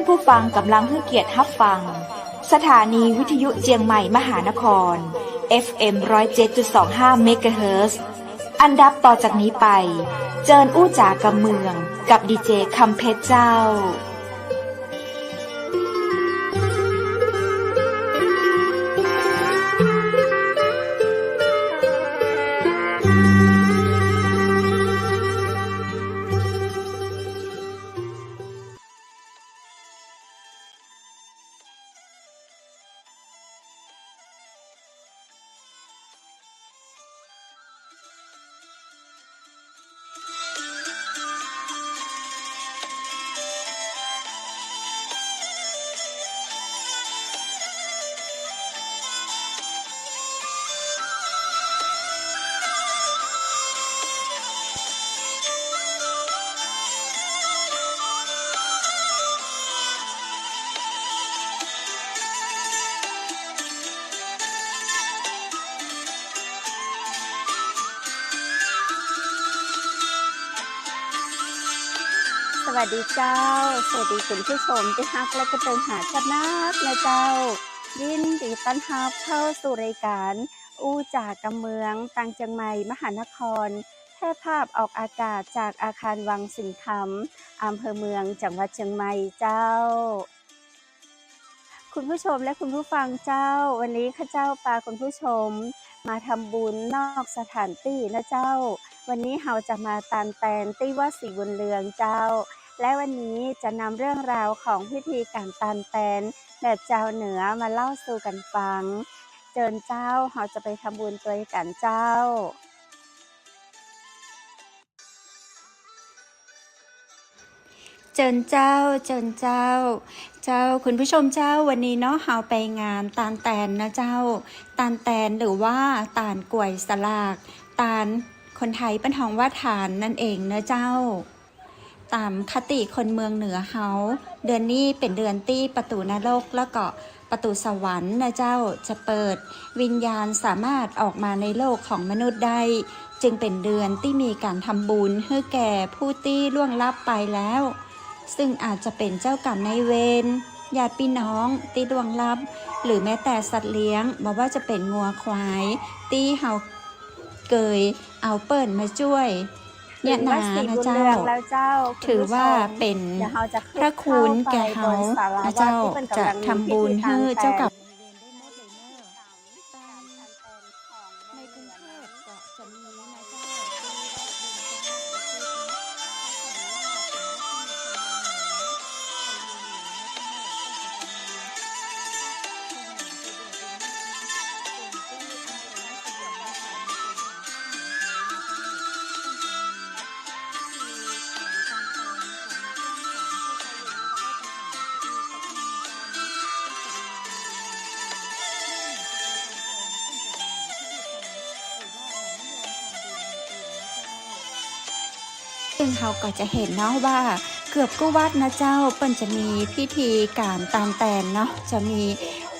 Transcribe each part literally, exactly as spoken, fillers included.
ผู้ฟังก๋ำลังหื้อเกียรติฮับฟัง สถานีวิทยุเจียงใหม่มหานคร เอฟเอ็ม ร้อยเจ็ดจุดสองห้า เมกะเฮิรตซ์ อันดับต่อจากนี้ไป เจิญอู้จ๋ากำเมือง กับดีเจคำเพชรเจ้า สวัสดีเจ้า สวัสดีคุณผู้ชมตี้ฮักและกระเติงหากั๋นนักนะเจ้า ยินดีต้อนฮับเข้าสู่รายก๋านอู้จ๋ากำเมือง ตางเจียงใหม่มหานคร แพร่ภาพออกอากาศจากอาคารวังสิงห์คำ อำเภอเมือง จังหวัดเจียงใหม่เจ้า คุณผู้ชมและคุณผู้ฟังเจ้า วันนี้ข้าเจ้าปาคุณผู้ชมมาทำบุญนอกสถานตี้นะเจ้า วันนี้เฮาจะมาตานแตนตี้วัดศรีบุญเรืองเจ้า และวันนี้จะนำเรื่องราวของพิธีก๋านตานแตนแบบจาวเหนือมาเล่าสู่กั๋นฟัง เจิญเจ้า เฮาจะไปทำบุญตวยกั๋นเจ้า เจิญเจ้า เจิญเจ้า เจ้า คุณผู้ชมเจ้า วันนี้เนาะ เฮาไปงานตานแตนนะเจ้า ตานแตนหรือว่าตานก๋วยสลาก ตานคนไทยเปิ้นฮ้องว่าทานนั่นเองนะเจ้า ต๋ามคติคนเมืองเหนือเฮา เดือนนี้เป๋นเดือนตี้ประตู๋นรกแล้วก็ประตู๋สวรรค์นะเจ้า จะเปิด วิญญาณสามารถออกมาในโลกของมนุษย์ได้ จึงเป๋นเดือนตี้มีก๋านทำบุญหื้อแก่ผู้ตี้ล่วงลับไปแล้ว ซึ่งอาจจะเป๋นเจ้ากรรมนายเวร ญาติปี้น้องตี้ล่วงลับ หรือแม้แต่สัตว์เลี้ยง บ่ว่าจะเป๋นงัวควาย ตี้เฮาเกยเอาเปิ้นมาจ้วย เนี่ยนานะเจ้า ถือว่าเป๋นพระคุณแก่เฮานะเจ้า จะทำบุญหื้อเจ้ากรรมนายเวรได้หมดเลยเนอะ ในกรุงเทพก็จะมีนะเจ้า ซึ่งเฮาก็จะหันเนาะว่าเกือบกู้วัดนะเจ้า เปิ้นจะมีพิธีก๋านตานแตนเนาะ จะมี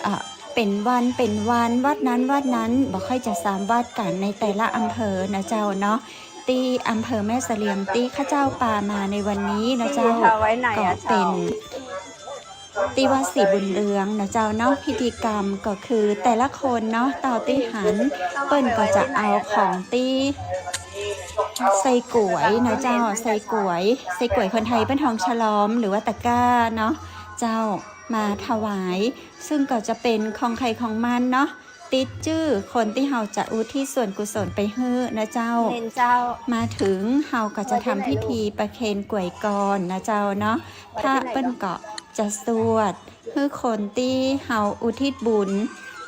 เอ่อ เป๋นวัน เป๋นวัน วัดนั้น วัดนั้น บ่ค่อยจะซ้ำวัดกั๋นในแต่ละอำเภอนะเจ้าเนาะ ตี้อำเภอแม่เสลียงตี้ข้าเจ้าปามาในวันนี้นะเจ้า ก็เป๋นตี้วัดศรีบุญเรืองนะเจ้าเนาะ พิธีกรรมก็คือแต่ละคนเนาะ เต้าตี้หัน เปิ้นก็จะเอาของตี้ใส่ก๋วยนะเจ้า ใส่ก๋วย ใส่ก๋วยคนไทยเปิ้นฮ้องฉลอม หรือว่าตะกร้าเนาะเจ้า มาถวาย ซึ่งก็จะเป๋นของใผของมันเนาะ ติดจื้อคนตี้เฮาจะอุทิศส่วนกุศลไปหื้อนะเจ้า มาเถิงเฮาก็จะทำพิธีประเคนก๋วยก่อนนะเจ้าเนาะ พระเปิ้นก็จะสวดหื้อคนตี้เฮาอุทิศบุญ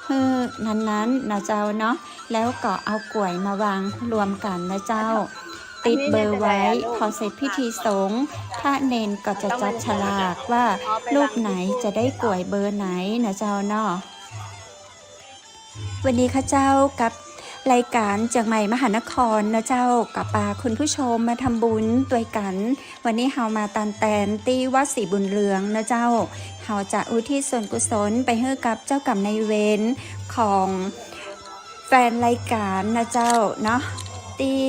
หื้อนั้นๆ นะเจ้าเนาะ แล้วก็เอาก๋วยมาวางรวมกั๋นนะเจ้า ติดเบอร์ไว้ พอเสร็จพิธีสงฆ์ พระเณรก็จะจับฉลากว่ารูปไหนจะได้ก๋วยเบอร์ไหนนะเจ้าเนาะ วันนี้ข้าเจ้ากับรายก๋านเจียงใหม่มหานครนะเจ้า ก็ปาคุณผู้ชมมาทำบุญตวยกั๋น วันนี้เฮามาตานแตนตี้วัดศรีบุญเรืองนะเจ้า เฮาจะอุทิศส่วนกุศลไปหื้อกับเจ้ากรรมนายเวรของแฟนรายก๋านนะเจ้าเนาะ ตี้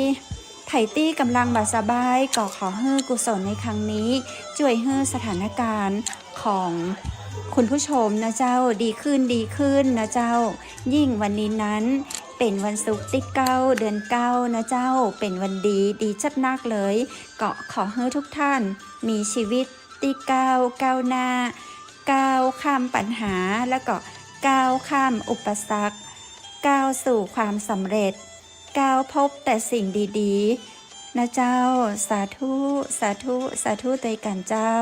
ใผตี้ก่ำลังบ่สบาย ก็ขอหื้อกุศลในครั้งนี้จ้วยหื้อสถานก๋ารณ์ ของคุณผู้ชมนะเจ้า ดีขึ้น ดีขึ้นนะเจ้า ยิ่งวันนี้นั้นเป๋นวันศุกร์ตี้เก้า เดือนเก้านะเจ้า เป๋นวันดี ดีจัดนักเลย ก็ขอหื้อทุกท่านมีชีวิตตี้ก้าว ก้าวหน้า ก้าวข้ามปัญหา แล้วก็ก้าวข้ามอุปสรรค ก้าวสู่ความสำเร็จ ก้าวพบแต่สิ่งดีๆ นะเจ้า สาธุ สาธุ สาธุตวยกั๋นเจ้า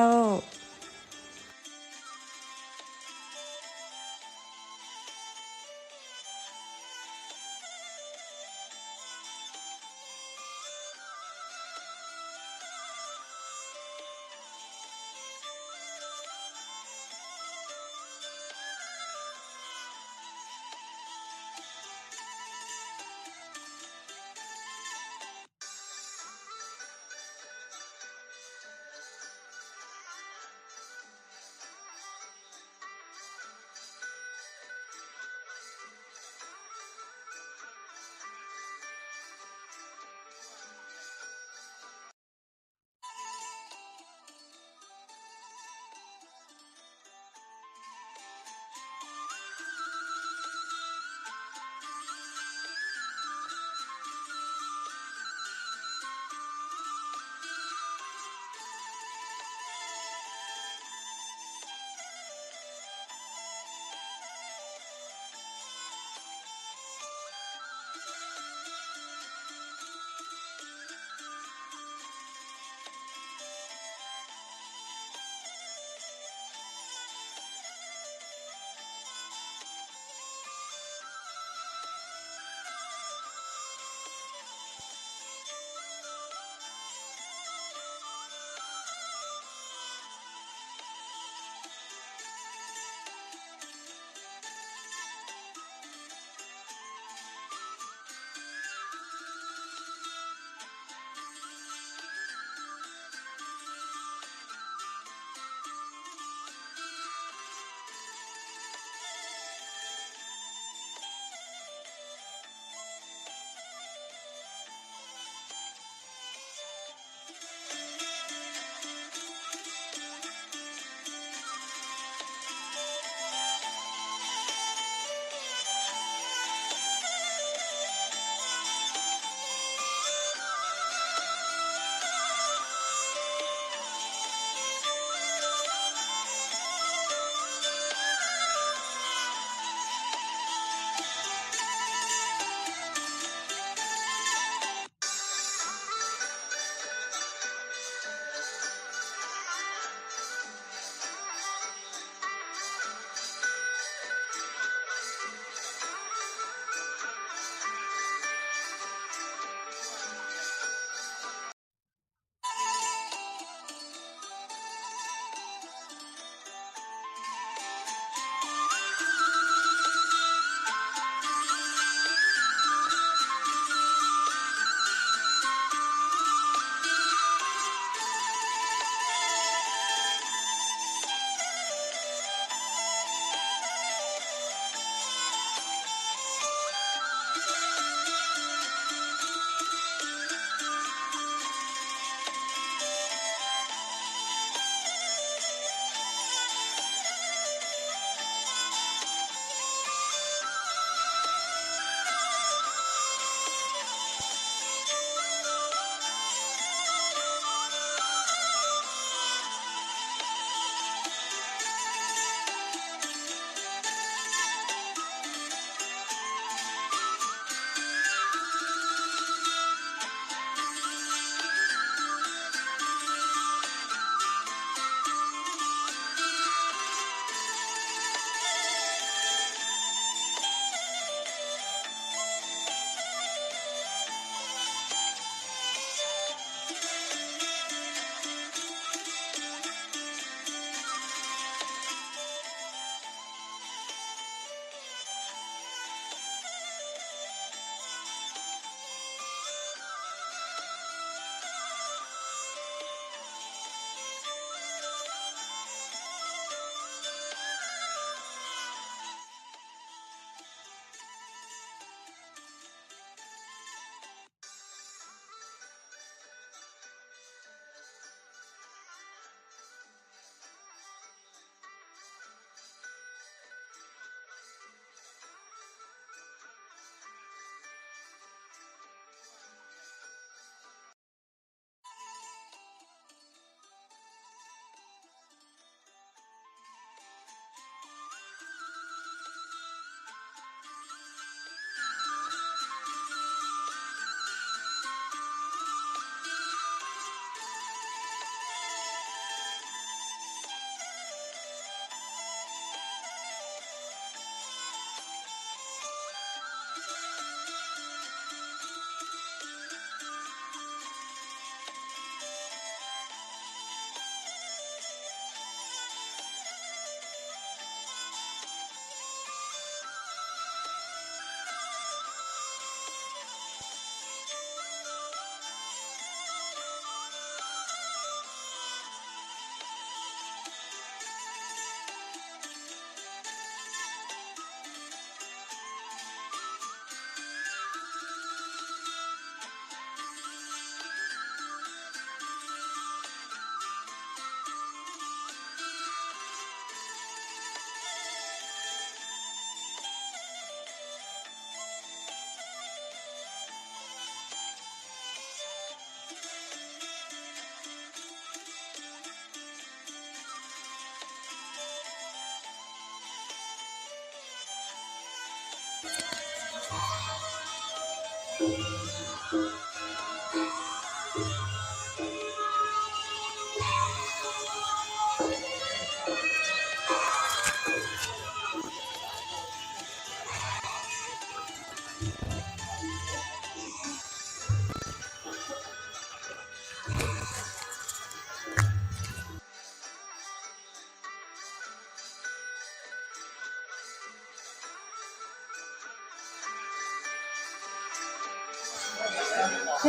ช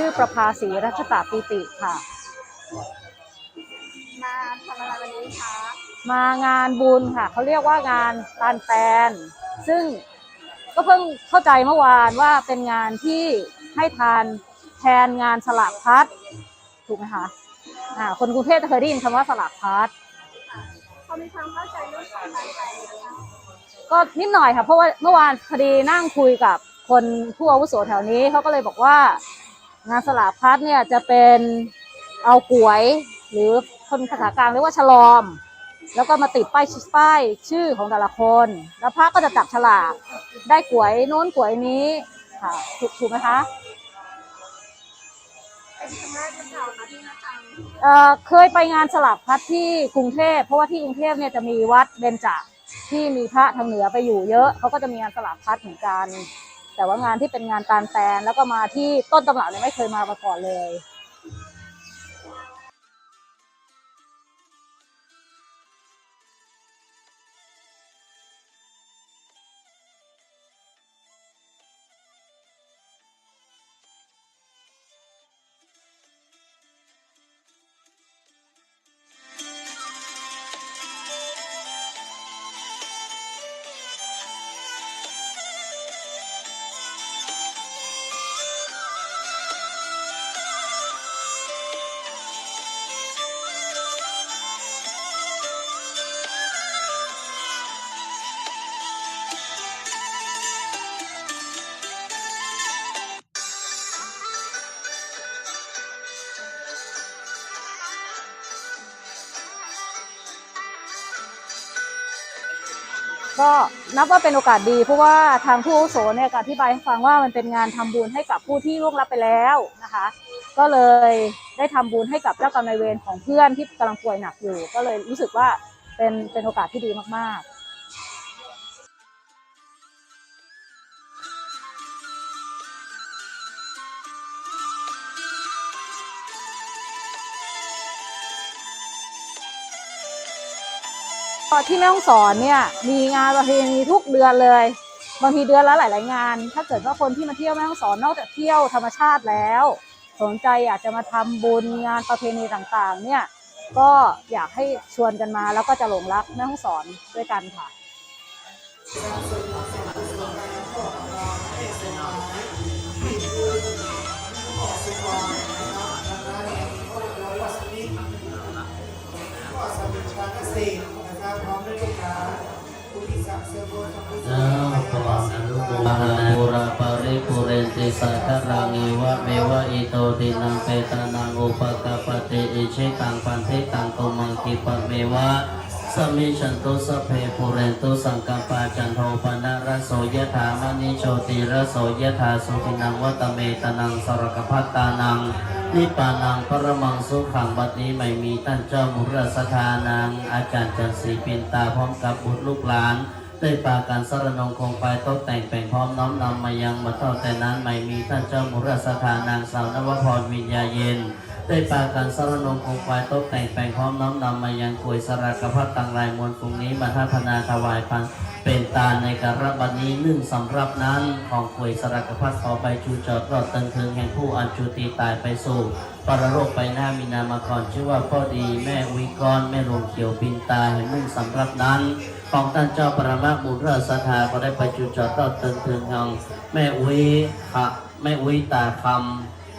ื่อประภาสีรัชตะปีติค่ะ มาทำอะไรวันนี้คะ มางานบุญค่ะ เขาเรียกว่างานตานแตน ซึ่งก็เพิ่งเข้าใจเมื่อวานว่าเป็นงานที่ให้ทานแทนงานสลากพลัส ถูกไหมคะ อ่า คนกรุงเทพฯจะเคยได้ยินคำว่าสลากพลัส พอมีความเข้าใจเรื่องการตั้งใจไหมคะ ก็นิดหน่อยค่ะ เพราะว่าเมื่อวานพอดีนั่งคุยกับคนผู้อาวุโสแถวนี้ เขาก็เลยบอกว่า งานสลากพลัสเนี่ยจะเป็นเอาก๋วย หรือคนภาษากลางเรียกว่าฉลอม แล้วก็มาติดป้าย ป้ายชื่อของแต่ละคน แล้วพระก็จะจับฉลาก ได้ก๋วยโน้นก๋วยนี้ค่ะ ถูก ถูกไหมคะ เป็นครั้งแรกหรือเปล่าคะที่มาทำ เอ่อ เคยไปงานสลากพลัสที่กรุงเทพฯ เพราะว่าที่กรุงเทพฯเนี่ยจะมีวัดเบญจ ที่มีพระทางเหนือไปอยู่เยอะ เขาก็จะมีงานสลากพลัสเหมือนกัน แต่ว่างานที่เป็นงานตานแตน แล้วก็มาที่ต้นตำรับเนี่ยไม่เคยมามาก่อนเลย ก็นับว่าเป็นโอกาสดี เพราะว่าทางผู้อาวุโสเนี่ยก็อธิบายให้ฟังว่ามันเป็นงานทำบุญให้กับผู้ที่ล่วงลับไปแล้วนะคะ ก็เลยได้ทำบุญให้กับเจ้ากรรมนายเวรของเพื่อนที่กำลังป่วยหนักอยู่ ก็เลยรู้สึกว่าเป็น เป็นโอกาสที่ดีมากๆ ก็ที่แม่ฮ่องสอนเนี่ยมีงานประเพณีทุกเดือนเลย บางทีเดือนละหลายๆ งาน ถ้าเกิดว่าคนที่มาเที่ยวแม่ฮ่องสอน นอกจากเที่ยวธรรมชาติแล้ว สนใจอยากจะมาทำบุญงานประเพณีต่างๆ เนี่ย ก็อยากให้ชวนกันมา แล้วก็จะหลงรักแม่ฮ่องสอนด้วยกันค่ะ อ้าว ขออนุโมทนา ปูราปะริปูเรนติสาคารัง เอวะเมวะอิโตทินังเปตานังอุปะกัปปะติ อิจฉิตังปันธิตังตุมหังคิปะเมวะสะมิชชันตุ สัพเพปูเรนตุสังกัปปา จันโทปะนะระโสยะถา มะณิโชติระโสยะถา สัพพิติงวัตเมตานัง สะระกะพัตตานัง นิปปานังปะระมังสุขัง บัดนี้ไม่มีต้านเจ้ามูลราชธานัง อาจ๋ารย์จันทร์ศรีปินตา พร้อมกับบุตรลูกหลาน ได้ปากั๋นสรณงค์คงไปตบแต่งแป๋งพร้อมน้อมนำมายัง บ่าเต้าแต่นั้นไม่มีต้านเจ้ามูลราชธานัง สาวนวพร วิญญาเย็น ได้ปากั๋นสรณงค์คงไปตบแต่งแป๋งพร้อมน้อมนำมายัง ก๋วยสะระกะพัตตาตังหลายมวลฝูงนี้ มาทาตนาถวายปั๋นเป๋นตานในกาละบัดนี้ นึ่งสำรับนั้น ของก๋วยสะระกะพัตตาขอไปจู๋จอดรอดเติงเถิงแห่งผู้อันจุติต๋ายไปสู่ ปรโลกไปหน้า มีนามก่อนชื่อว่าป้อดี แม่อุ๊ยก้อน แม่หลวงเขียวปินตา แหมนึ่งสำรับนั้น ของต้านเจ้าปรมะมูลราชศรัทธา ก็ได้ไปจู๋จอดรอดเติงเถิงของแม่อุ๊ยขะ แม่อุ๊ยตาคำ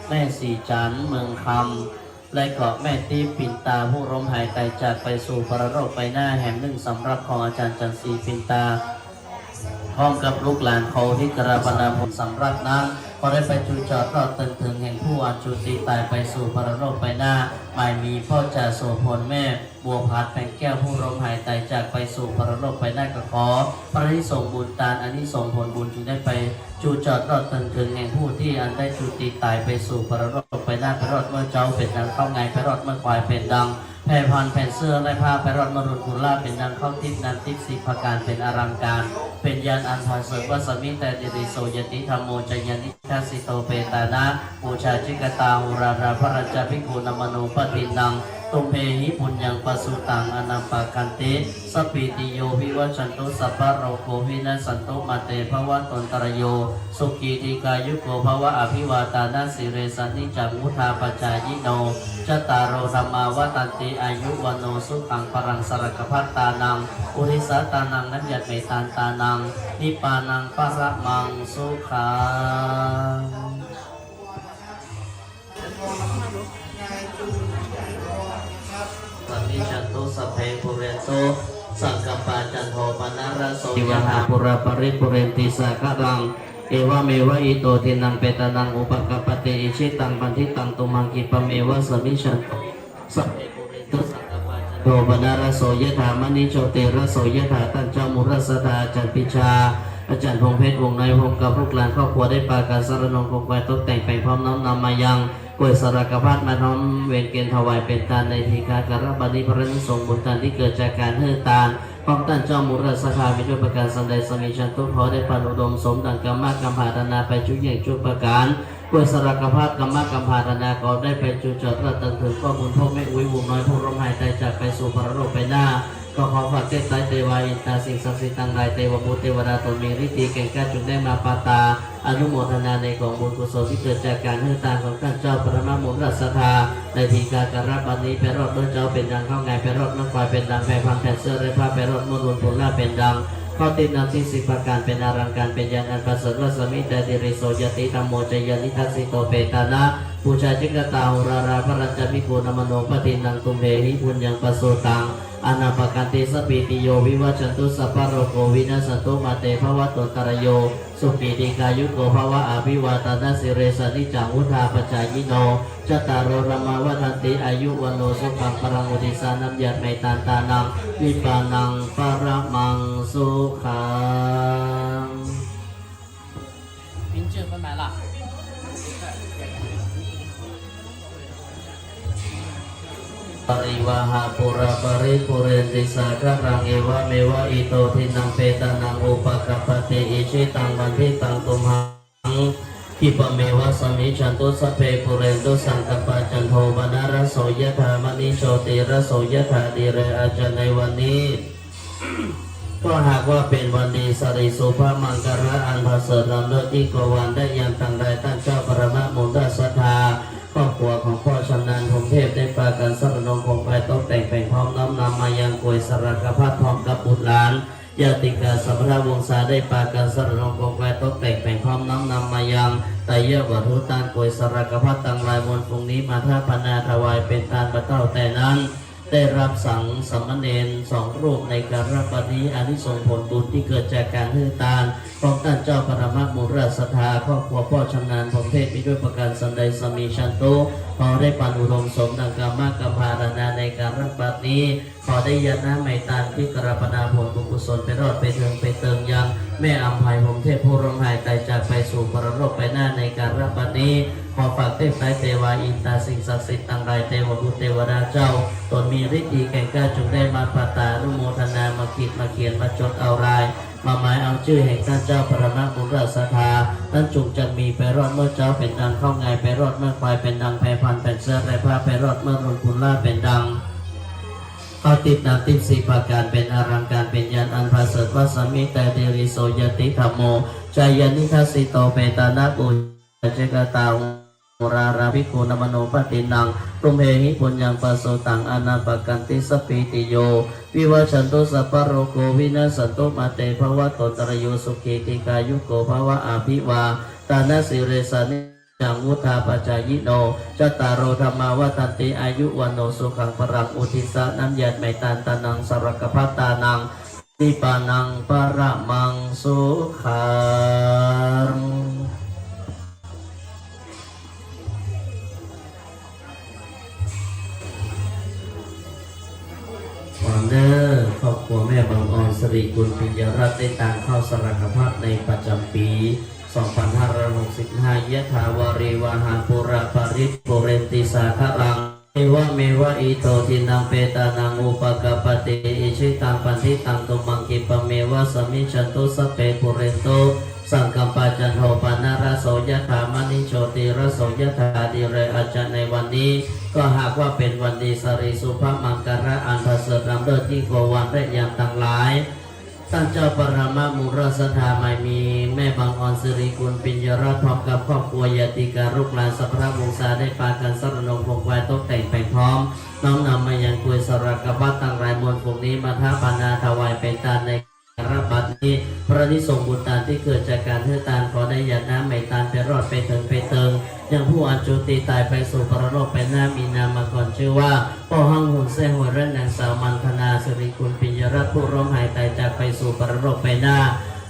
แม่ศรีจันทร์เมืองคำ และก็แม่ติ๊บปินตา ผู้ล้มหายต๋ายจากไปสู่ปรโลกไปหน้า แหมนึ่งสำรับของอาจ๋ารย์จันทร์ศรีปินตา พร้อมกับลูกหลานเขาที่กราบนาผลสำรับนั้น ก็ได้ไปจู๋จอดรอดเติงเถิงแห่งผู้อันจุติต๋ายไปสู่ปรโลกไปหน้า หมายมีป้อจ่าโสภณ แม่บัวผัด แป๋งแก้ว ผู้ล้มหายต๋ายจากไปสู่ปรโลกไปหน้า ก็ขอพระอานิสงส์บุญตาน อานิสงส์ผลบุญจึงได้ไป จุติรอดเถิง แห่งผู้ตี้อันได้จุติต๋ายไปสู่ปรโลกไปหน้า ไปรอดเมื่อเจ๊าเป๋นดังข้าวงาย ไปรอดเมื่อควายเป๋นดังแพพันแผ่นเสื้อแร่ผ้า ไปรอดเมื่อรุนปุราเป๋นดังข้าวติ๊บ นั้นติ๊บสิบประก๋านเป๋นอลังก๋าน เป๋นยานอันผาเสริฐ วาสมิตาติริโส ญาติธัมโม จายันนิทัสสิโต เปตานะ ปูชาจิกตา หุรารา พรัญจะภิกขุนามโน ปะทินนัง ตุมเหหิ ปุญญัง ปะสุตัง อนัปปะกันติ สัพพีติโย วิวัชชันตุ สัพพะโรโค วินัสสันตุ มาเต ภะวัตวันตะราโย สุขี ทีฆายุโก ภะวะ อะภิวาตานะสีเลสะ นิจจัง วุฑฒาปะจายิโน จัตตาโร ธัมมา วัฑฒันติ อายุ วัณโณ สุขัง พะลัง สะระกะภัตตานัง อุทิสสาตานัง น้ำหยาดไหมตาลตานัง นิปปานัง ปะระมัง สุขัง สัมมิชันตุ สัพเพ ปูเรนตุ สังกัปปา จันโท ปะนะระโส ยะถา ปูราปะริปูเรนติ สาคะรัง เอวะเมวะ อิโต ทินนัง เปตานัง อุปะกัปปะติ อิชิตัง ปันทิตัง ตุมหัง ขิปปะเมวะ สัมมิชันตุ สัพเพ ปูเรนตุ สังกัปปา จันโท ปะนะระโส ยะถา มะณิ โชติระโส ยะถา ต้านเจ้ามูลศรัทธา อาจ๋ารย์ปิชา อาจ๋ารย์พงษ์เพชร วงศ์น้อย พร้อมกับลูกหลานครอบครัว ได้ปากั๋นสระนงคงแควตกแต่งแป๋งพร้อมน้อมนำมายัง กวยสะระกะภัต มาน้อมเวียนเกณฑ์ถวายเป๋นตานในทีฆาการะบัดนี้ เพื่ออานิสงส์บุญตานตี้เกิดจากก๋านหื้อตานของต้านเจ้ามูลศรัทธา มีด้วยประก๋านสันใด สัมมิชันตุ ขอได้ปานอุดมสมดั่งกรรมะกำผาธนาไปจุกแย่งจุกประก๋าน กวยสะระกะภัต กรรมะกำผาธนา ขอได้ไปจุติรอดเถิง ก็บุญพ่อแม่อุ๊ย วงศ์น้อย ผู้ล้มหายต๋ายจากไปสู่ปรโลกไปหน้า ก็ขอฝากเทพไตรเทวา อินตา สิ่งศักดิ์สิทธิ์ตังหลาย เตวบุตรเตวดา ตนมีฤทธิ์ดีแก่งกล้า จุ่งได้มาปาตา อนุโมทนาในก๋องบุญกุศลตี้เกิดจากก๋านหื้อตานของต้านเจ้าปรมะมูลศรัทธา ในทีฆาการะบัดนี้ ไปรอดเมื่อเจ๊าเป๋นดังข้าวงาย ไปรอดเมื่อควายเป๋นดังแพพันแผ่นเสื้อแร่ผ้า ไปรอดเมื่อรุนปุราเป๋นดังข้าวติ๊บ นั้นติ๊บสิบประก๋านเป๋นอลังก๋าน เป๋นยานอันประเสริฐ วาสมิตาติริโส ญาติธัมโม จายันนิทัสสิโต เปตานะ ปูชาจิกตา หุรารา พรัญจะภิกขุนามโน ปะทินนัง ตุมเหหิ ปุญญัง ปะสุตัง อนัปปะกันติ สัพพีติโย วิวัชชันตุ สัพพะโรโค วินัสสันตุ มาเต ภะวัตวันตะราโย สุขี ทีฆายุโก ภะวะ อะภิวาตานะสีเลสะ นิจจัง วุฑฒาปะจายิโน จัตตาโร ธัมมา วัฑฒันติ อายุ วัณโณ สุขัง พะลัง อุทิสสา น้ำหยาดไหมตาลตานัง นิปปานัง ปะระมัง สุขัง ปริวาหะปูราปะริปูเรนติสาคารัง เอวะเมวะ อิโต ทินนัง เปตานัง อุปะกัปปะติ อิชิตัง ปันทิตัง ตุมหัง ขิปปะเมวะ สัมมิชันตุ สัพเพ ปูเรนตุ สังกัปปา จันโท ปะนะระโส ยะถา มะณิ โชติระโส ยะถา ดีเลย อาจ๋ารย์ ในวันนี้ ก็หากว่าเป๋นวันดี สิริโสภะ มังคละอันประเสริฐล้ำเลิศ ยิ่งกว่าวันได้ยังตังได้ ต้านเจ้าปรมะมูลศรัทธา ครอบครัวของป้อชำนาญพรหมเทพ ได้ปากั๋นสระนงคงแควตกแต่งแป๋งพร้อมน้อมนำมายังกวยสะระกะภัต พร้อมกับบุตรหลาน ญาติกาสัมภะวงศา ได้ปากั๋นสระนงคงแควตกแต่งแป๋งพร้อมน้อมนำมายังไตรยวัตถุ ต้านกวยสะระกะภัตตังหลาย มวลฝูงนี้มาถวาย ถวายเป๋นตาน บ่าเต้าแต่นั้น ได้ฮับสังสามเณรสองรูปในการะบัดนี้ อานิสงส์ผลบุญตี้เกิดจากก๋านหื้อตานของต้านเจ้าปรมะมูลศรัทธา ครอบครัวป้อชำนาญพรหมเทพ มีด้วยประก๋านสันใด สัมมิชันตุ ขอได้ปานอุดมสมดั่งกรรมะกำผาธนา ในการะบัดนี้ ขอได้ยานะไหมตาลตี้กราบปนาผลบุญกุศล ไปรอดไปเถิงไปเติงยังแม่อำไพพรหมเทพ ผู้ล้มหายต๋ายจากไปสู่ปรโลกไปหน้า ในการะบัดนี้ ขอฝากเทพไตรเทวา อินตา สิ่งศักดิ์สิทธิ์ตังหลาย เตวบุตรเตวดาเจ้า ตนมีฤทธิ์ดีแก่งกล้า จุ่งได้มาปาตา อนุโมทนา มาขีดมาเขียน มาจดเอาลาย มาหมายเอาจื้อแห่งต้านเจ้าปรมะมูลศรัทธา นั้นจุ่งจักมีไปรอดเมื่อเจ๊าเป๋นดังข้าวงาย ไปรอดเมื่อควายเป๋นดังแพพันแผ่นเสื้อแร่ผ้า ไปรอดเมื่อรุนปุราเป๋นดังข้าวติ๊บ น้ำติ๊บสิบประก๋าน เป๋นอลังก๋าน เป๋นยานอันประเสริฐ วาสมิตาติริโส ญาติธัมโม จายันนิทัสสิโต เปตานะ ปูชาจิกตา หุรารา ภิกขุนามโน ปะทินนัง ตุมเหหิ ปุญญัง ปะสุตัง อนัปปะกันติ สัพพีติโย วิวัชชันตุ สัพพะโรโค วินัสสันตุ มาเต ภะวัตวันตะราโย สุขี ทีฆายุโก ภะวะ อะภิวาตานะสีเลสะ นิจจัง วุฑฒาปะจายิโน จัตตาโร ธัมมา วัฑฒันติ อายุ วัณโณ สุขัง พะลัง อุทิสสา น้ำหยาดไหมตาลตานัง สะระกะภัตตานัง นิปปานัง ปะระมัง สุขัง ขอเน้อครอบครัวแม่บังออน สิริกุล ปิญญารัตน์ ได้ตานข้าวสะระกะภัตในประจ๋ำปี๋ สองพันห้าร้อยหกสิบห้า ยะถา วาริวาหา ปูรา ปะริปูเรนติ สาคะรัง เอวะเมวะ อิโต ทินนัง เปตานัง อุปะกัปปะติ อิชิตัง ปันถิตัง ตุมหัง ขิปปะเมวะ สมมิชฌันตุ สัพเพ ปูเรนตุ สังกัปปา จันโท ปะนะระโส ยะถา มะณิ โชติระโส ยะถา ดีเร อาจจะในวันนี้ ก็หากว่าเป๋นวันดี สิริสุภะ มังคละ อันประเสริฐล้ำเลิศยิ่งกว่าวันและยามตังหลาย ต้านเจ้าปรมะมุราศธาใหม่มีแม่บังออน สิริกุล ปิญญรัตน์ พร้อมกับครอบครัว ญาติกา ลูกหลาน สัพพะวงศา ได้ปากั๋นสรณงค์ ขวนขวาย ตกแต่งแป๋งพร้อม น้อมนำมายังกุศลกวัตรตังหลายมวล ฝูงนี้ มาทาปนาถวายเป๋นตานใน อาการะบัดนี้ พระอานิสงส์บุญตานตี้เกิดจากก๋านหื้อตาน ขอได้หยาดน้ำไหมตานไปรอดไปเถิงไปเติง ยังผู้อันจุติต๋ายไปสู่ปรโลกไปหน้า มีนามกรจื้อว่า ป้อฮั้ง หุ่นแซ่ หวย และนางสาว มันธนา สิริกุล ปิญญรัตน์ ผู้ล้มหายต๋ายจากไปสู่ปรโลกไปหน้า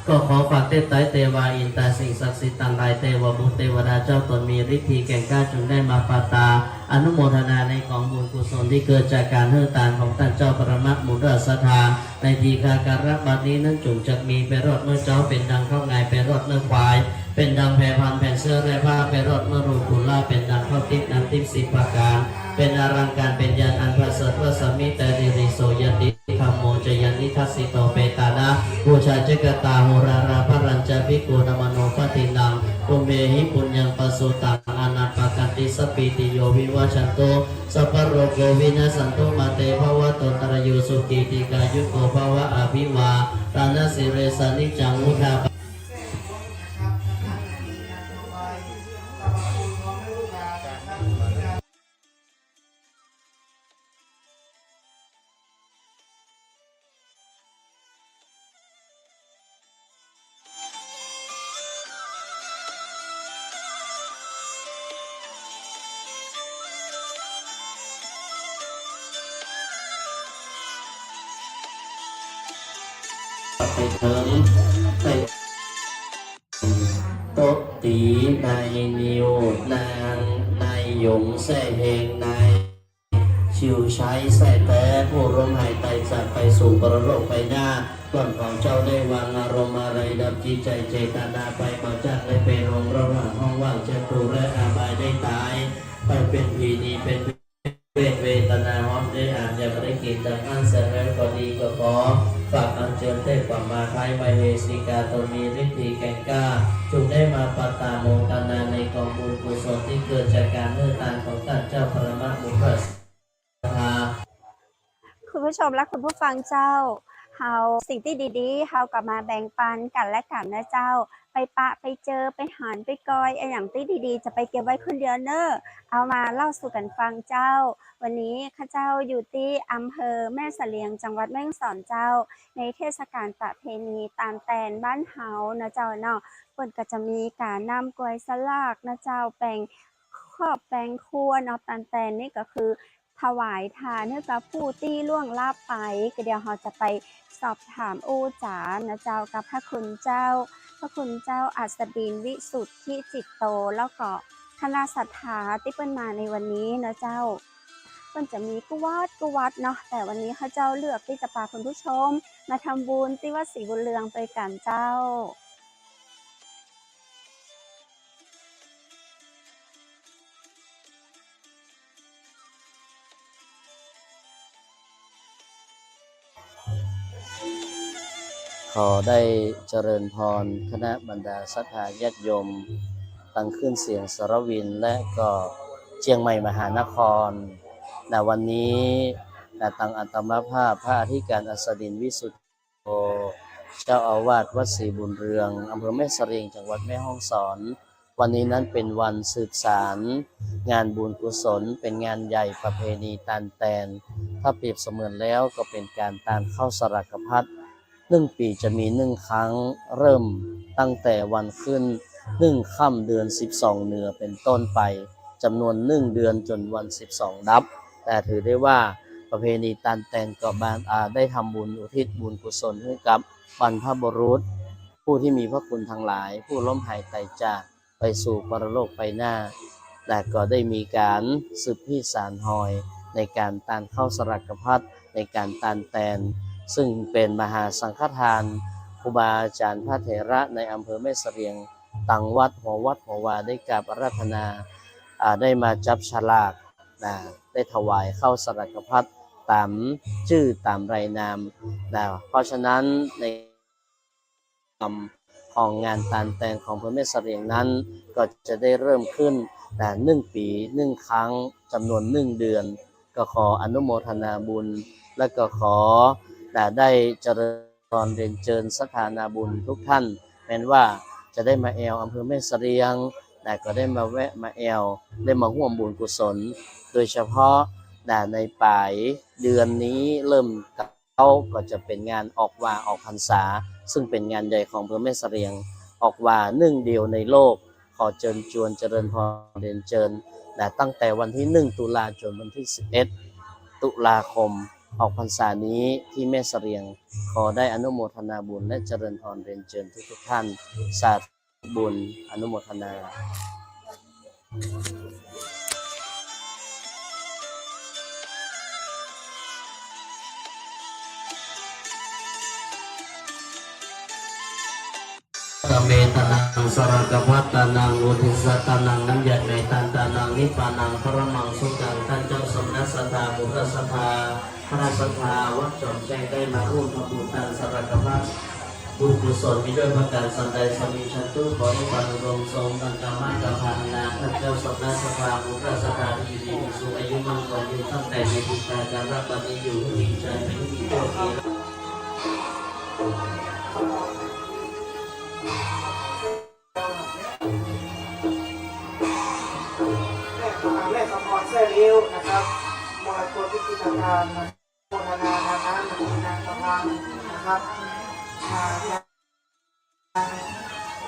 ก็ขอฝากเทพไตรเทวา อินตา สิ่งศักดิ์สิทธิ์ตังหลาย เทวบุตรเทวดา เจ้าต๋นมีฤทธีแก่งกล้า จงได้มาปาตา อนุโมทนาในก๋องบุญกุศลตี้เกิดจากก๋านหื้อตานของต้านเจ้าปรมะมุราศธา ในทีฆาการะบัดนี้นั้น จุ่งจักมีไปรอดเมื่อเจ๊า เป๋นดังข้าวงายไปรอดเมื่อควาย เป๋นดังแผพันแผนเสื้อแร่ผ้าไปรอดเมื่อลูกกุลา เป๋นดังข้าวติ๊บน้ำติ๊บสิบประก๋าน เป๋นอลังก๋าน เป๋นยานอันประเสริฐเลิศ สามิตา สิริโส ยะติธัมโม จะยานิทัสสิโต เปตานะ ปูชาจะกะตา โหราราภะรัญจะ ภิกขุนะ มโนปะทินนัง ปุญเญหิ ปุญญังปะสุตัง อานัปปะกัตติ สัพพีติโย วิวัชชันตุ สัพพะโรโค วินัสสันตุ มาเตภะวัตวันตะราโย สุขี ทีฆายุโก ภะวะ อภิวาทะนะสีลิสสะ นิจจัง วุฑฒาปะ ไปเถิง ไป โต๊ะตี๋ในนิว นางในหยงแซ่เฮง ใน ชิวใช้แซ่แต๊ ผู้ล้มหายต๋ายจากไปสู่ปรโลกไปหน้า บ่อนของเจ้าได้วางอารมณ์อะไร ดับจิตใจ๋เจตนาไป บ่จ้างได้ไประหว่างห้องว่าง จตุและอบายได้ต๋าย ไปเป๋นผีหนีเป๋นเปรต เวทนาฮ้อมได้อาบ ยาปริกิตดังอั้นเสียแล้วก็ดี ก็ขอฝากอัญเจิญเทพกว่ามาไท้ มเหสีกาต๋นมีฤทธีแก่งกล้า จุ่งได้มาปาตาโมทนาในก๋องบุญกุศลตี้เกิดจากก๋านหื้อตานของต้านเจ้าปรมะมุราศธา คุณผู้ชมและคุณผู้ฟังเจ้า เฮาสิ่งตี้ดีๆ เฮาก็มาแบ่งปันกั๋นและกั๋นนะเจ้า ไปปะไปเจอ ไปหันไปกอย อะหยังตี้ดีๆ จะไปเก็บไว้คนเดียวเน่อ เอามาเล่าสู่กั๋นฟังเจ้า วันนี้ข้าเจ้าอยู่ตี้อำเภอแม่เสลียง จังหวัดแม่ฮ่องสอนเจ้า ในเทศกาลประเพณีตานแตนบ้านเฮานะเจ้าเนาะ เปิ้นก็จะมีก๋านนำกวยสลากนะเจ้า แป๋งครอบแป๋งครัวเนาะ ตานแตนนี่ก็คือ ถวายทานหื้อกับผู้ตี้ล่วงลับไป ก็เดี๋ยวเฮาจะไปสอบถามอู้จ๋านะเจ้า กับพระคุณเจ้า พระคุณเจ้าอัศดิน วิสุทธิจิตโต แล้วก็คณะศรัทธาตี้เปิ้นมาในวันนี้นะเจ้า เปิ้นจะมีกู้วัดกู้วัดเนาะ แต่วันนี้ข้าเจ้าเลือกตี้จะปาคุณผู้ชมมาทำบุญตี้วัดศรีบุญเรืองตวยกั๋นเจ้า ขอได้เจริญพรคณะบรรดาศรัทธาญาติโยม ตังคลื่นเสียงสารวิน และก็เจียงใหม่มหานคร ณ วันนี้ ณ ตังอาตมาภาพพระอธิการอัศดิน วิสุทธิ เจ้าอาวาสวัดศรีบุญเรือง อำเภอแม่เสลียง จังหวัดแม่ฮ่องสอน วันนี้นั้นเป๋นวันสืบสานงานบุญกุศล เป๋นงานใหญ่ประเพณีตานแตน ถ้าเปรียบเสมือนแล้วก็เป๋นก๋านตานข้าวสลากพัด นึ่งปี๋จะมีนึ่งครั้ง เริ่มตั้งแต่วันขึ้นนึ่งค่ำเดือนสิบสองเหนือเป๋นต้นไป จ๋ำนวนนึ่งเดือนจ๋นวันสิบสองดับ แต่ถือได้ว่าประเพณีตานแตนก็บาน อ่า ได้ทำบุญอุทิศบุญกุศลหื้อกับบรรพบุรุษ ผู้ที่มีพระคุณทั้งหลาย ผู้ล้มหายตายจากไปสู่ปรโลกไปหน้า และก็ได้มีก๋านสืบฮีตสานฮอยในก๋านตานข้าวสลากพัด ในก๋านตานแตน ซึ่งเป๋นมหาสังฆทาน ครูบาอาจ๋ารย์พระเถระในอำเภอแม่เสลียง ตังวัด หัววัดหัววาได้กราบอาราธนา อ่า ได้มาจับฉลาก นะ ได้ถวายข้าวสลากพัดต๋ามจื้อต๋ามรายนาม นะ เพราะฉะนั้นใน ของงานตานแตนของอำเภอแม่เสลียงนั้น ก็จะได้เริ่มขึ้น นะ นึ่งปี๋นึ่งครั้ง จ๋ำนวนนึ่งเดือน ก็ขออนุโมทนาบุญ และก็ขอ นะ ได้เจริญพรเรียนเจิญศรัทธานาบุญทุกท่าน แม้นว่าจะได้มาแอ่วอำเภอแม่เสลียง นะ ก็ได้มาแวะมาแอ่ว ได้มาฮ่วมบุญกุศล โดยเฉพาะ นะ ในป๋ายเดือนนี้เริ่ม เก๊าก็จะเป๋นงานออกว่าออกพรรษา ซึ่งเป๋นงานใหญ่ของอำเภอแม่เสลียง ออกว่านึ่งเดียวในโลก ขอเจิญจวนเจริญพรเรียนเจิญ นะ ตั้งแต่วันที่หนึ่งตุลาจ๋นวันที่สิบเอ็ดตุลาคม ออกพรรษานี้ตี้แม่เสลียง ขอได้อนุโมทนาบุญและเจริญพรเรียนเจิญทุกๆ ท่าน สาธุ บุญอนุโมทนา กะเม ตานัง สลากะพัด ตานัง อุทิสสะ ตานัง น้ำยาไก่ตัน ตานัง นิพพานัง ปรมัง สุขัง ต้านเจ้าสมณะศรัทธา บุตรศรัทธา คณะศรัทธา วัดจ๋อมแจ้ง ได้มาฮ่วมทำบุญตานสลากะพัด บุญกุศลมีด้วยประก๋านสันใด สามีฉันตุ ขอได้บรรลุสมดังกามาคาถา อันต้านเจ้าสมณะศรัทธา บุตรศรัทธา ที่อยู่ดีมีสุข อายุมั่นขวัญยืน ตั้งแต่มีบุญตาการรับบัดนี้อยู่ หื้อมีชัย หื้อมีโชค มีลาภ แม่สมพร แซ่ลิ้วนะครับ มรกตวิจิตรการ โมทนาทานน้ำ นางประธานนะครับ อ่า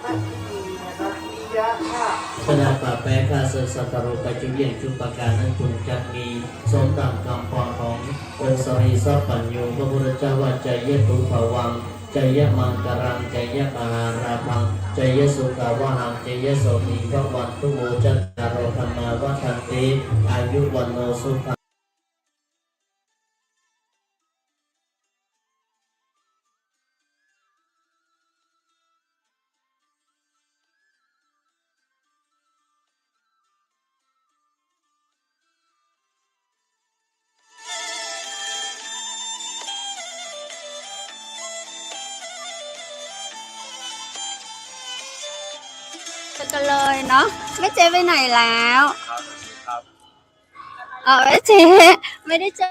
แม่พิธีนะครับ ปิยะภาพ ชนะปะแปะข้าศึกศัตรูไปจุเยี่ยงจุประก๋านนั้นจงจักมี สมดังกำปองขององค์สรีสัพพัญญูพระพุทธเจ้าว่า จายะตุภวัง จายะมังคลัง จายะมหาลาภัง จายะสุขาวหัง จายะโสติภะวันตุ โอ จัตตาโร ธัมมา วัฑฒันติ อายุ วัณโณ สุขัง ไปกันเลยเนาะ แม่เจ๊ไปไหนแล้ว ครับ ครับ อ๋อ แม่เจ๊ ไม่ได้เจอ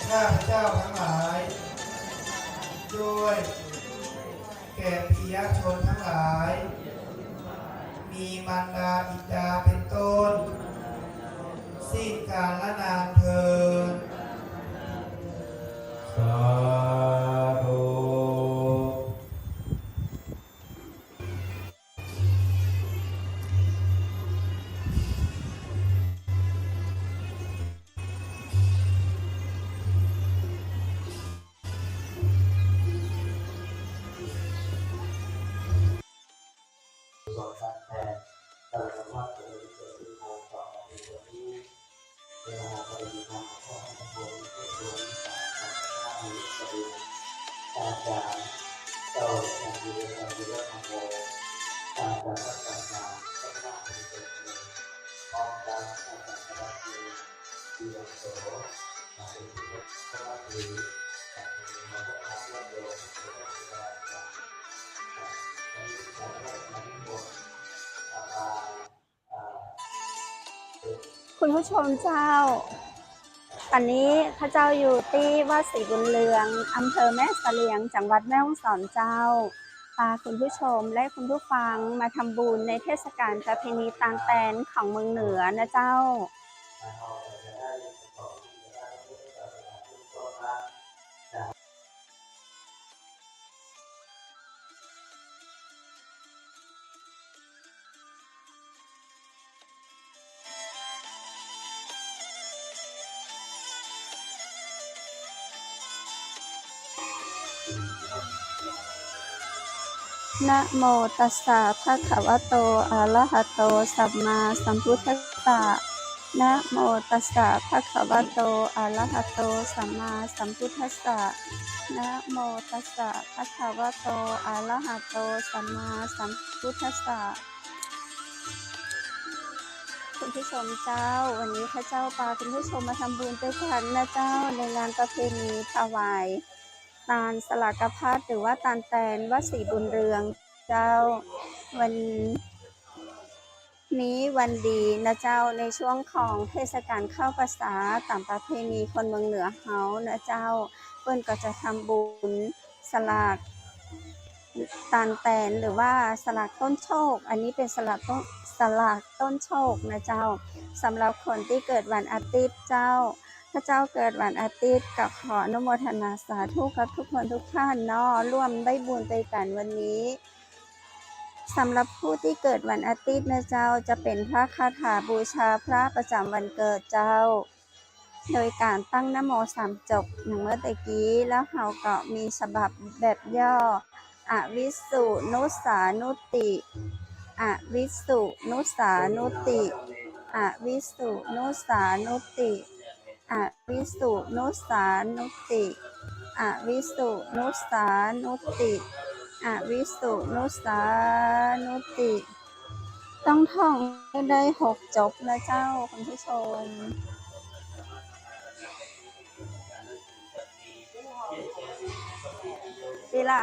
ข้าพเจ้าทั้งหลาย ด้วย แก่ปิยชนทั้งหลาย มีมารดาบิดาเป็นต้น สิ้นกาลนานเทอญ สาธุ คุณผู้ชมเจ้า ต๋อนนี้ข้าเจ้าอยู่ตี้วัดศรีบุญเรือง อำเภอแม่เสลียง จังหวัดแม่ฮ่องสอนเจ้า พาคุณผู้ชมและคุณผู้ฟังมาทำบุญในเทศกาลประเพณีตานแตนของเมืองเหนือนะเจ้า นะโมตัสสะ ภะคะวะโต อะระหะโต สัมมาสัมพุทธัสสะ นะโมตัสสะ ภะคะวะโต อะระหะโต สัมมาสัมพุทธัสสะ นะโมตัสสะ ภะคะวะโต อะระหะโต สัมมาสัมพุทธัสสะ คุณผู้ชมเจ้า วันนี้ข้าเจ้าปาคุณผู้ชมมาทำบุญตวยกั๋นนะเจ้า ในงานประเพณีถวายตานสลากภัต หรือว่าตานแตนวัดศรีบุญเรืองเจ้า วันนี้วันดีนะเจ้า ในช่วงของเทศกาลเข้าพรรษา ต๋ามประเพณีคนเมืองเหนือเฮานะเจ้า เปิ้นก็จะทำบุญ สลากตานแตน หรือว่าสลากต้นโชค อันนี้เป๋นสลากต้น สลากต้นโชคนะเจ้า สำหรับคนตี้เกิดวันอาทิตย์เจ้า ข้าเจ้าเกิดวันอาทิตย์ ก็ขออนุโมทนาสาธุกับทุกคนทุกท่านเนาะ ร่วมได้บุญตวยกั๋นวันนี้ สำหรับผู้ตี้เกิดวันอาทิตย์นะเจ้า จะเป๋นพระคาถาบูชาพระประจ๋ำวันเกิดเจ้า โดยก๋านตั้งนะโมสามจบ อย่างเมื่อตะกี้ แล้วเฮาก็มีฉบับแบบย่อ อวิสสุนุสสานุติ อวิสสุนุสสานุติ อวิสสุนุสสานุติ อวิสสุนุสสานุติ อวิสสุนุสสานุติ อวิสสุนุสสานุติ ต้องท่องให้ได้หกจบนะเจ้า คุณผู้ชม ดีละ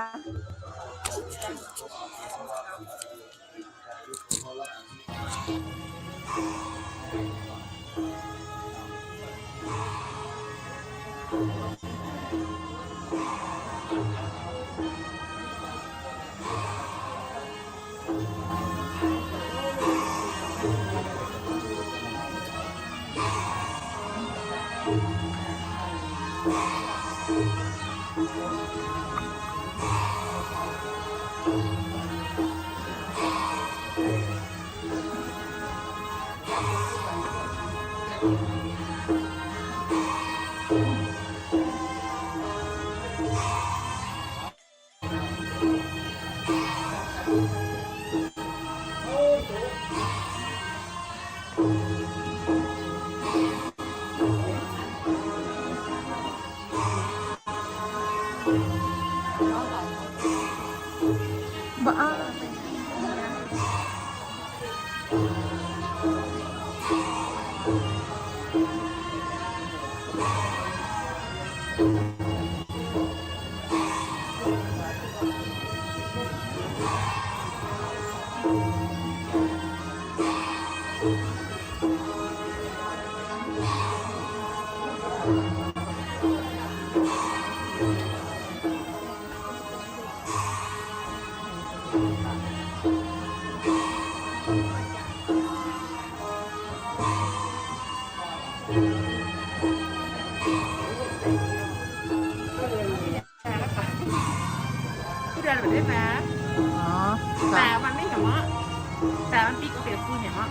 ได้ไหม อ๋อ แต่มันไม่เหี่ยวเมาะ แต่มันปิ๊กเปียกปูนเหี่ยวเมาะ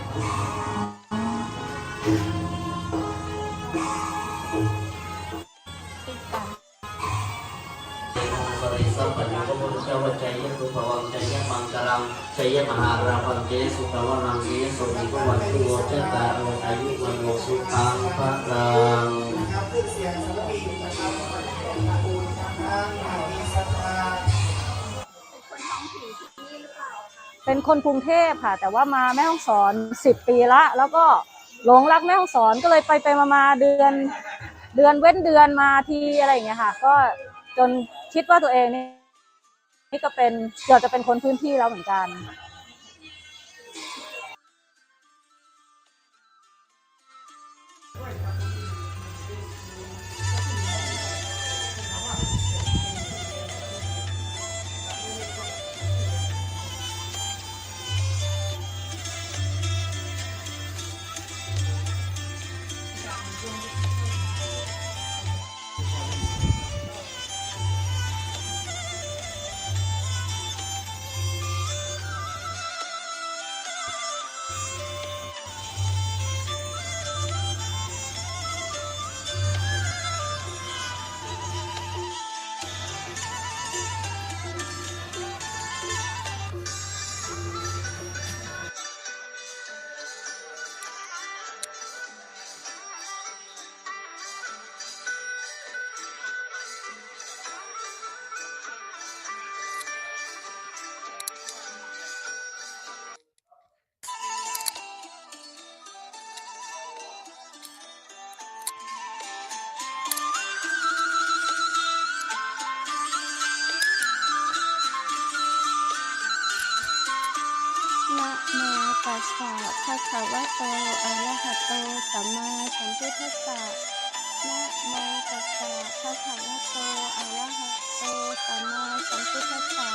ติดกัน บริสัพพัญญู พระพุทธเจ้าว่า จายะทุพพลัง จายะมังคลัง จายะมหาลาภัง จายะสุขะวาลัง จายะโสนิพพวันตุ โอชะตะ อายุวัณโณ สุขัง พลัง นะครับ ขึ้นเสียงสามัคคีนะครับ เป็นคนกรุงเทพฯค่ะ แต่ว่ามาแม่ฮ่องสอนสิบปีละ แล้วก็หลงรักแม่ฮ่องสอน ก็เลยไปไปมามา เดือน เดือนเว้นเดือนมาที อะไรอย่างเงี้ยค่ะ ก็จนคิดว่าตัวเองนี่ นี่ก็เป็น เกือบจะเป็นคนพื้นที่แล้วเหมือนกัน นะโมตัสสะ ภะคะวะโต อะระหะโต สัมมาสัมพุทธัสสะ นะโมตัสสะ ภะคะวะโต อะระหะโต สัมมาสัมพุทธัสสะ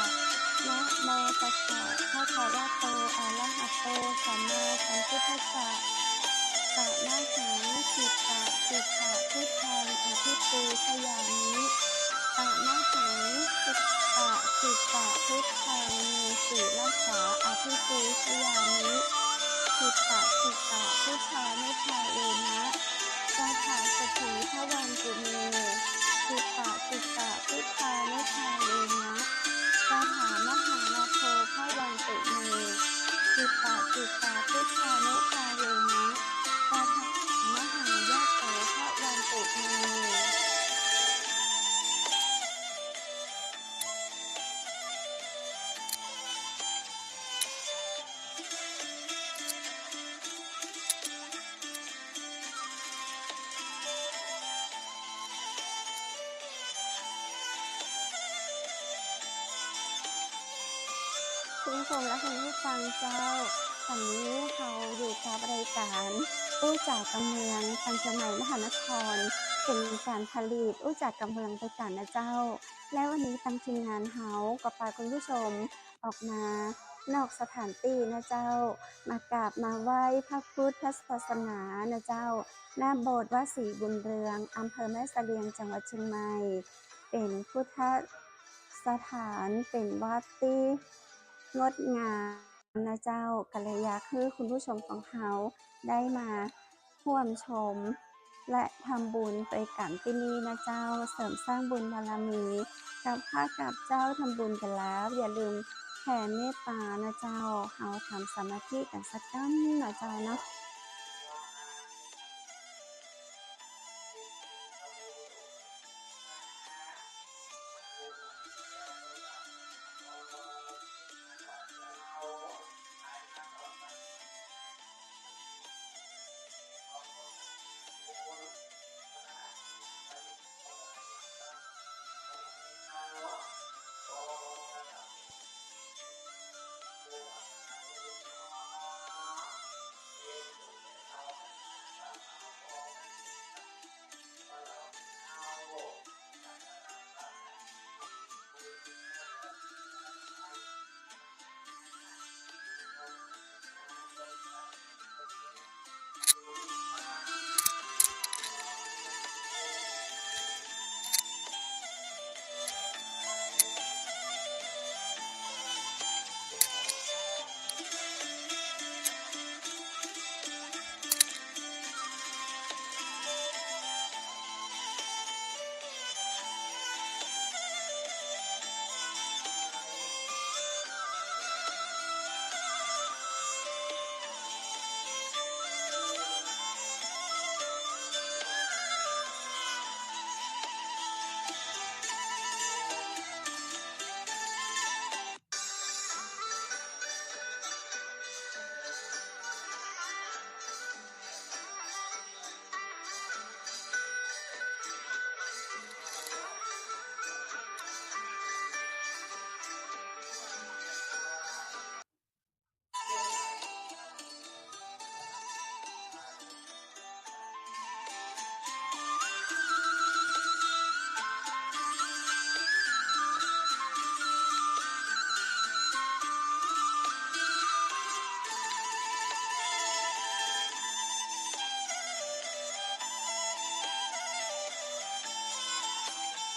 นะโมตัสสะ ภะคะวะโต อะระหะโต สัมมาสัมพุทธัสสะ ตะมะหัง สิตะ สิตะ พุทธัง อภิปูชยามิ ตะมะหัง สิตะ สิตะ พุทธัง เม สิระสา อภิปูชยามิ สิตะ สิตะ พุทธานุภาเวนะ สะถาสะถี ภะวันตุ เม สิตะ สิตะ พุทธานุภาเวนะ สะถามหาลาโภ ภะวันตุ เม สิตะ สิตะ พุทธานุภาเวนะ สะถามหายะโส ภะวันตุ เม คุณผู้ชมและคุณผู้ฟังเจ้า ต๋อนนี้เฮาอยู่กับรายก๋านอู้จ๋ากัมเมือง ตางเจียงใหม่มหานคร เป๋นก๋านผลิตอู้จ๋ากัมเมืองไปกั๋นนะเจ้า และวันนี้ตางทีมงานเฮาก็ปาคุณผู้ชม ออกมานอกสถานตี้นะเจ้า มากราบมาไหว้พระพุทธศาสนานะเจ้า ณ โบสถ์วัดศรีบุญเรือง อำเภอแม่เสลียง จังหวัดเชียงใหม่ เป๋นพุทธสถาน เป๋นวัดตี้งดงามนะเจ้า ก็เลยอยากหื้อคุณผู้ชมของเฮาได้มา ฮ่วมชมและทำบุญไปกั๋นตี้นี่นะเจ้า เสริมสร้างบุญบารมี กับพระกับเจ้า ทำบุญกั๋นแล้ว อย่าลืมแผ่เมตต๋านะเจ้า เฮาทำสมาธิกั๋นสักกำนะเจ้าเนาะ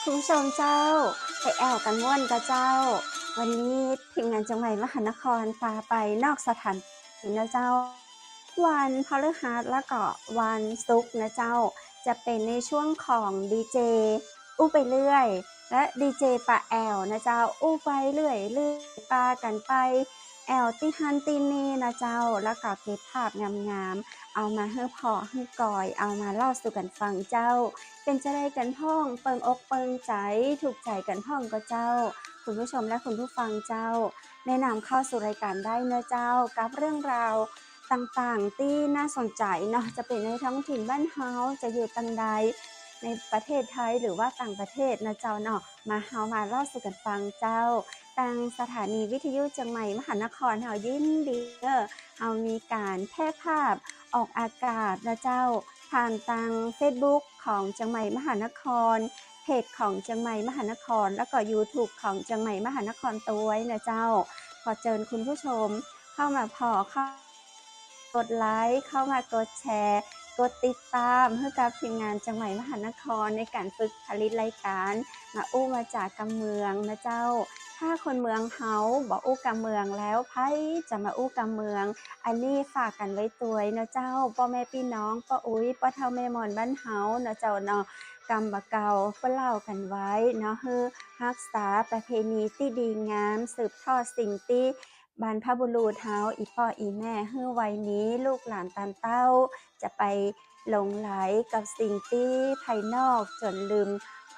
คุณผู้ชมเจ้า ไปแอ่วกั๋นม่วนก่อเจ้า วันนี้ทีมงานเจียงใหม่มหานครปาไปนอกสถานที่นะเจ้า วันพฤหัสแล้วก็วันศุกร์นะเจ้า จะเป๋นในช่วงของดีเจอู้ไปเรื่อย และดีเจปาแอ่วนะเจ้า อู้ไปเรื่อยๆ ปากั๋นไปแอ่วตี้หั้นตี้นี่นะเจ้า แล้วก็เก็บภาพงามๆ เอามาหื้อผ่อหื้อก่อย เอามาเล่าสู่กั๋นฟังเจ้า เป๋นจาใดกั๋นพ่อง เปิงอกเปิงใจ๋ ถูกใจ๋กั๋นพ่องก่อเจ้า คุณผู้ชมและคุณผู้ฟังเจ้า แนะนำเข้าสู่รายการได้เนาะเจ้า กับเรื่องราวต่างๆ ตี้น่าสนใจ๋เนาะ จะเป๋นในท้องถิ่นบ้านเฮา จะอยู่ตังใด ในประเทศไทยหรือว่าต่างประเทศนะเจ้าเนาะ มาเฮามาเล่าสู่กั๋นฟังเจ้า ตางสถานีวิทยุเจียงใหม่มหานคร เฮายินดีเนอะ เฮามีก๋านแพร่ภาพออกอากาศนะเจ้า ผ่านตางเฟซบุ๊กของเจียงใหม่มหานคร เพจของเจียงใหม่มหานคร แล้วก็ยูทูบของเจียงใหม่มหานครตวยนะเจ้า ขอเจิญคุณผู้ชมเข้ามาผ่อ เข้า กดไลก์ เข้ามากดแชร์ กดติดตามหื้อกับทีมงานเจียงใหม่มหานคร ในก๋านฝึกผลิตรายการ มาอู้มาจ๋ากำเมืองนะเจ้า ถ้าคนเมืองเฮาบ่อู้กำเมืองแล้ว ใผจะมาอู้กำเมือง อันนี้ฝากกั๋นไว้ตวยนะเจ้า ป้อแม่ปี้น้อง ป้ออุ๊ย ป้อเฒ่าแม่มอนบ้านเฮานะเจ้าเนาะ กำบ่าเก่าเปิ้นเล่ากั๋นไว้เนาะ หื้อฮักษาประเพณีตี้ดีงาม สืบทอดสิ่งตี้ บรรพบุรุษเฮา อี่ป้ออี่แม่ หื้อไว้มีลูกหลานตานเต้า จะไปหลงใหลกับสิ่งตี้ภายนอกจ๋นลืม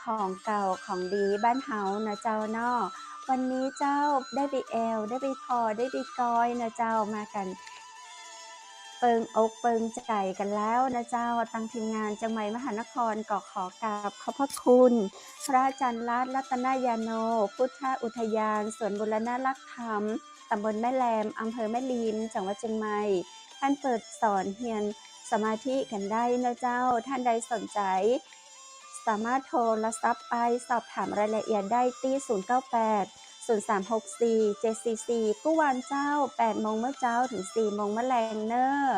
ของเก่าของดีบ้านเฮานะเจ้าเนาะ วันนี้เจ้าได้ไปแอ่ว ได้ไปผ่อ ได้ไปก่อยนะเจ้า มากั๋นเปิงอกเปิงใจ๋กั๋นแล้วนะเจ้า ตางทีมงานเจียงใหม่มหานครก็ขอกราบขอบพระคุณ พระอาจารย์ลัด รัตนยาโน พุทธอุทยานสวนบูรณรักษ์ธรรม ต๋ำบลแม่แลม อำเภอแม่ริม จังหวัดเจียงใหม่ ต้านเปิดสอนเฮียนสมาธิกั๋นได้เนาะเจ้า ต้านใดสนใจ๋ สามารถโทรศัพท์ไปสอบถามรายละเอียดได้ตี้ ศูนย์เก้าแปด ศูนย์สามหกสี่ เจ็ดสี่สี่ กู้วันเจ้า แปดโมงเมื่อเจ๊าเถิงสี่โมงเมื่อแลงเน่อ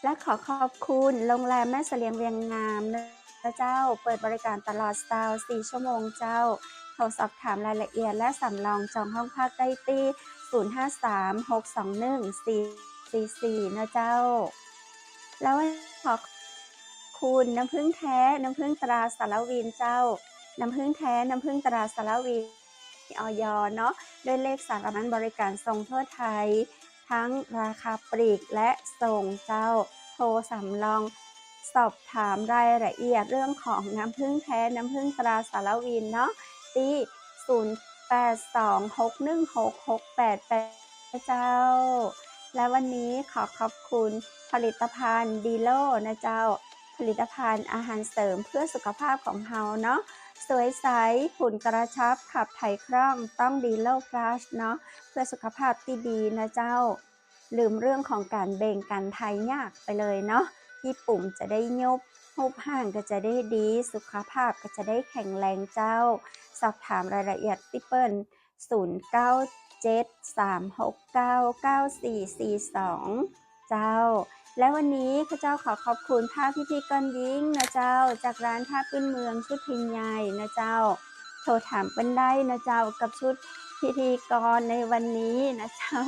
และขอขอบคุณโรงแรมแม่เสลียงเวียงงามนะเจ้า เปิดบริการตลอดซาวสี่ชั่วโมงเจ้า โทรสอบถามรายละเอียดและสำรองจองห้องพักได้ตี้ ศูนย์ห้าสาม หกสองหนึ่ง สี่สี่สี่ นะเจ้า แล้วขอขอบคุณน้ำผึ้งแท้ น้ำผึ้งตราสารวินเจ้า น้ำผึ้งแท้ น้ำผึ้งตราสารวิน มี อย. เนาะ ด้วยเลขสารสนเทศบริการส่งทั่วไทย ทั้งราคาปลีกและส่งเจ้า โทรสำรองสอบถามรายละเอียดเรื่องของน้ำผึ้งแท้ น้ำผึ้งตราสารวินเนาะ ตี้ ศูนย์แปดสอง หกหนึ่งหก หกแปดแปด เจ้า และวันนี้ขอขอบคุณผลิตภัณฑ์ดีโลนะเจ้า ผลิตภัณฑ์อาหารเสริมเพื่อสุขภาพของเฮาเนาะ สวยใส หุ่นกระชับ ขับถ่ายคล่อง ต้องดีโลพลัสเนาะ เพื่อสุขภาพตี้ดีนะเจ้า ลืมเรื่องของก๋านเบ่งก๋านถ่ายยากไปเลยเนาะ ขี้ปุ๋มจะได้ยุบ ฮูปฮ่างก็จะได้ดี สุขภาพก็จะได้แข็งแรงเจ้า สอบถามรายละเอียดตี้เปิ้น ศูนย์เก้าเจ็ด สามหกเก้า เก้าสี่สี่สอง เจ้า และวันนี้ข้าเจ้าขอขอบคุณผ้าพิธีกรหญิงนะเจ้า จากร้านผ้าพื้นเมืองชุดไทยใหญ่นะเจ้า โทรถามเปิ้นได้นะเจ้า กับชุดพิธีกรในวันนี้นะเจ้า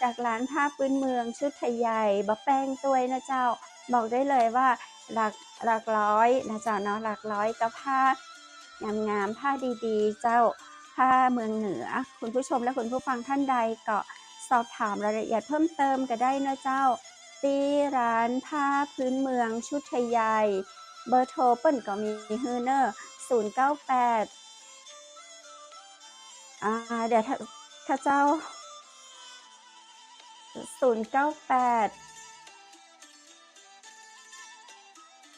จากร้านผ้าพื้นเมืองชุดไทยใหญ่ บ่แป้งตวยนะเจ้า บอกได้เลยว่าหลัก หลักร้อยนะเจ้าเนาะ หลักร้อยกับผ้า งามๆ ผ้าดีๆ เจ้า ผ้าเมืองเหนือ คุณผู้ชมและคุณผู้ฟังท่านใดก็สอบถามรายละเอียดเพิ่มเติมก็ได้นะเจ้า ตี้ร้านผ้าพื้นเมืองชุดไทยใหญ่ เบอร์โทรเปิ้นก็มีหื้อเน่อ ศูนย์เก้าแปด อ่า เดี๋ยวถ้า ถ้าเจ้า ศูนย์เก้าแปด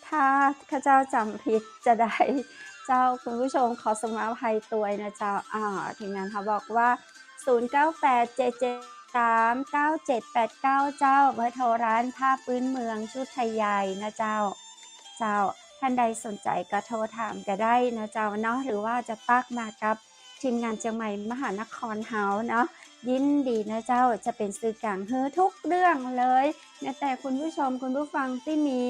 ถ้าข้าเจ้าจ๋ำผิดจาใดเจ้า คุณผู้ชมขอสุมาภัยตวยนะเจ้า อ่า ทีมงานเขาบอกว่า ศูนย์เก้าแปด เจ็ดเจ็ดสาม เก้าเจ็ดแปดเก้า เจ้า เบอร์โทรร้านผ้าพื้นเมืองชุดไทยใหญ่นะเจ้า เจ้า ท่านใดสนใจก็โทรถามก็ได้นะเจ้าเนาะ หรือว่าจะตั๊กมากับทีมงานเจียงใหม่มหานครเฮาเนาะ ยินดีนะเจ้า จะเป๋นสื่อกลางหื้อทุกเรื่องเลย แม้แต่คุณผู้ชมคุณผู้ฟังตี้มี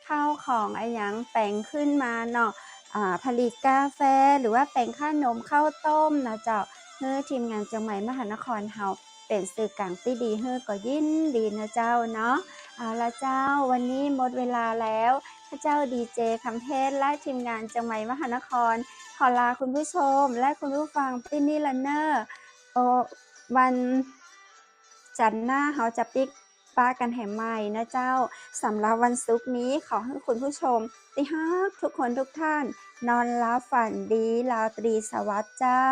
ข้าวของอะหยังแป๋งขึ้นมาเนาะ อ่า ผลิตกาแฟ หรือว่าแป๋งขนมข้าวต้มนะเจ้า หื้อทีมงานเจียงใหม่มหานครเฮาเป๋นสื่อกลางตี้ดีหื้อก็ยินดีนะเจ้าเนาะ เอาละเจ้า วันนี้หมดเวลาแล้ว ข้าเจ้าดีเจคำเพชรและทีมงานเจียงใหม่มหานคร ขอลาคุณผู้ชมและคุณผู้ฟังตี้นี่ละเน่อ โอ วันจันทร์หน้าเฮาจะปิ๊กปะกั๋นแหมใหม่นะเจ้า สำหรับวันศุกร์นี้ขอหื้อคุณผู้ชมตี้ฮักทุกคนทุกท่าน นอนหลับฝันดี ราตรีสวัสดิ์เจ้า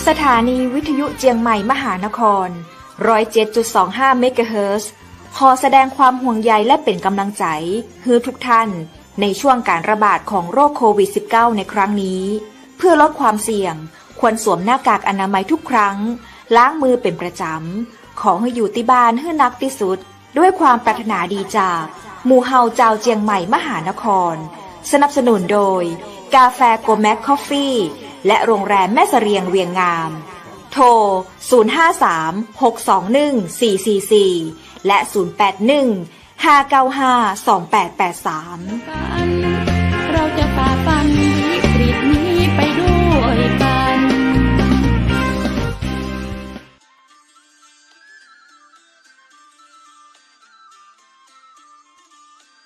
สถานีวิทยุเจียงใหม่มหานคร ร้อยเจ็ดจุดสองห้าเมกะเฮิรตซ์ ขอแสดงความห่วงใยและเป๋นก๋ำลังใจ๋หื้อทุกท่าน ในช่วงก๋านระบาดของโรคโควิด สิบเก้า ในครั้งนี้ เพื่อลดความเสี่ยง ควรสวมหน้ากากอนามัยทุกครั้ง ล้างมือเป๋นประจ๋ำ ขอหื้ออยู่ตี้บ้านหื้อนักตี้สุด ด้วยความปรารถนาดีจากหมู่เฮาจาวเจียงใหม่มหานคร สนับสนุนโดย กาแฟโกแม็กคอฟฟี่ และโรงแรมแม่เสรียงเวียงงาม โทร ศูนย์ห้าสาม หกสองหนึ่ง สี่สี่สี่ และ ศูนย์แปดหนึ่ง ห้าเก้าห้า สองแปดแปดสาม